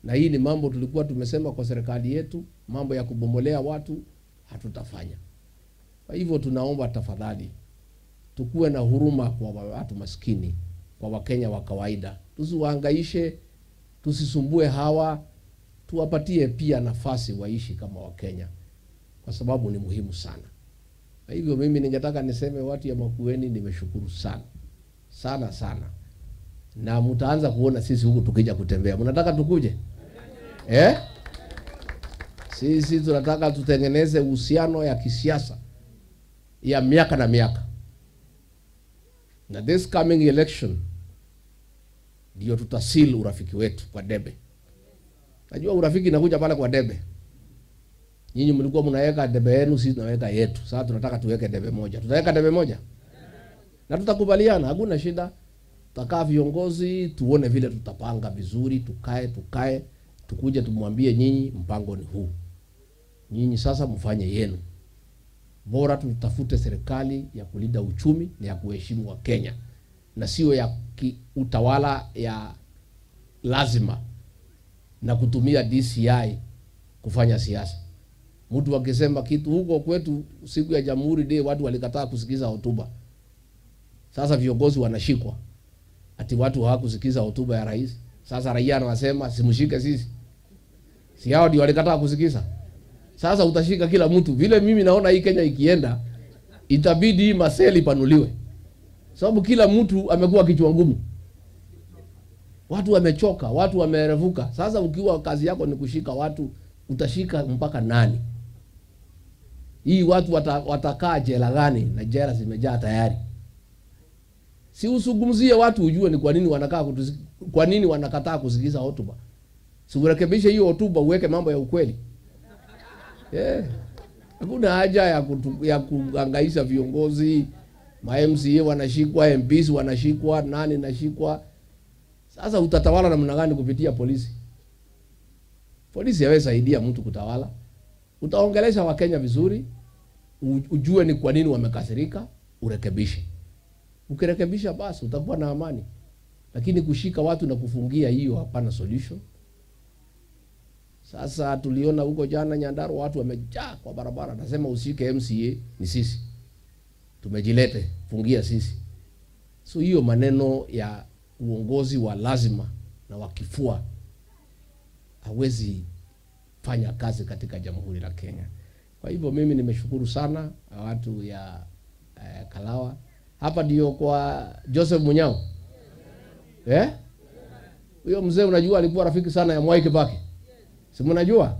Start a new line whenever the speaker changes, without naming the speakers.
Na hii ni mambo tulikuwa tumesema kwa serikali yetu, mambo ya kubomolea watu hatutafanya. Kwa hivyo tunaomba tafadhali, tukuwe na huruma kwa watu maskini, kwa Wakenya wa kawaida, tusiwahangaishe, tusisumbue hawa, tuwapatie pia nafasi waishi kama Wakenya, kwa sababu ni muhimu sana. Kwa hivyo mimi ningetaka niseme watu ya Makueni, nimeshukuru sana sana sana, na mtaanza kuona sisi huku tukija kutembea. Mnataka tukuje eh? Sisi tunataka tutengeneze uhusiano ya kisiasa ya miaka na miaka, na this coming election ndio tutaseal urafiki wetu kwa debe. Najua urafiki inakuja pale kwa debe. Nyinyi mlikuwa mnaweka debe yenu, sisi tunaweka yetu. Sasa tunataka tuweke debe moja. Tutaweka debe moja na tutakubaliana, hakuna shida. Tutakaa viongozi, tuone vile tutapanga vizuri, tukae tukuje tumwambie nyinyi, mpango ni huu, nyinyi sasa mfanye yenu. Bora tutafute serikali ya kulinda uchumi na ya kuheshimu Wakenya na sio ya utawala ya lazima na kutumia DCI kufanya siasa. Mtu akisema kitu huko kwetu siku ya Jamhuri Day watu walikataa kusikiza hotuba. Sasa viongozi wanashikwa ati watu hawakusikiza hotuba ya rais. Sasa raia anasema simshike sisi, si hao ndio walikataa kusikiza? Sasa utashika kila mtu. Vile mimi naona hii Kenya ikienda, itabidi hii maseli ipanuliwe, sababu kila mtu amekuwa kichwa ngumu. Watu wamechoka, watu wamerevuka. Sasa ukiwa kazi yako ni kushika watu, utashika mpaka nani? Hii watu watakaa jela gani? Na jela zimejaa tayari. Si usungumzie watu ujue ni kwa nini wanakaa kwa nini wanakataa kusikiza hotuba. Si urekebishe hiyo hotuba uweke mambo ya ukweli. Yeah. Hakuna haja ya kuhangaisha viongozi, ma MCA wanashikwa, MPs wanashikwa, nani nashikwa. Sasa utatawala namna gani kupitia polisi? Polisi hawezi saidia mtu kutawala. Utaongelesha Wakenya vizuri, ujue ni kwa nini wamekasirika, urekebishe. Ukirekebisha basi utakuwa na amani. Lakini kushika watu na kufungia, hiyo hapana solution. Sasa tuliona huko jana Nyandarua watu wamejaa kwa barabara, nasema usike MCA ni sisi. Tumejilete, fungia sisi. So hiyo maneno ya uongozi wa lazima na wa kifua hawezi fanya kazi katika Jamhuri la Kenya. Kwa hivyo mimi nimeshukuru sana watu ya Kalawa. Hapa ndio kwa Joseph Munyao. Eh? Huyo mzee unajua alikuwa rafiki sana ya Mwai Kibaki. Si mnajua?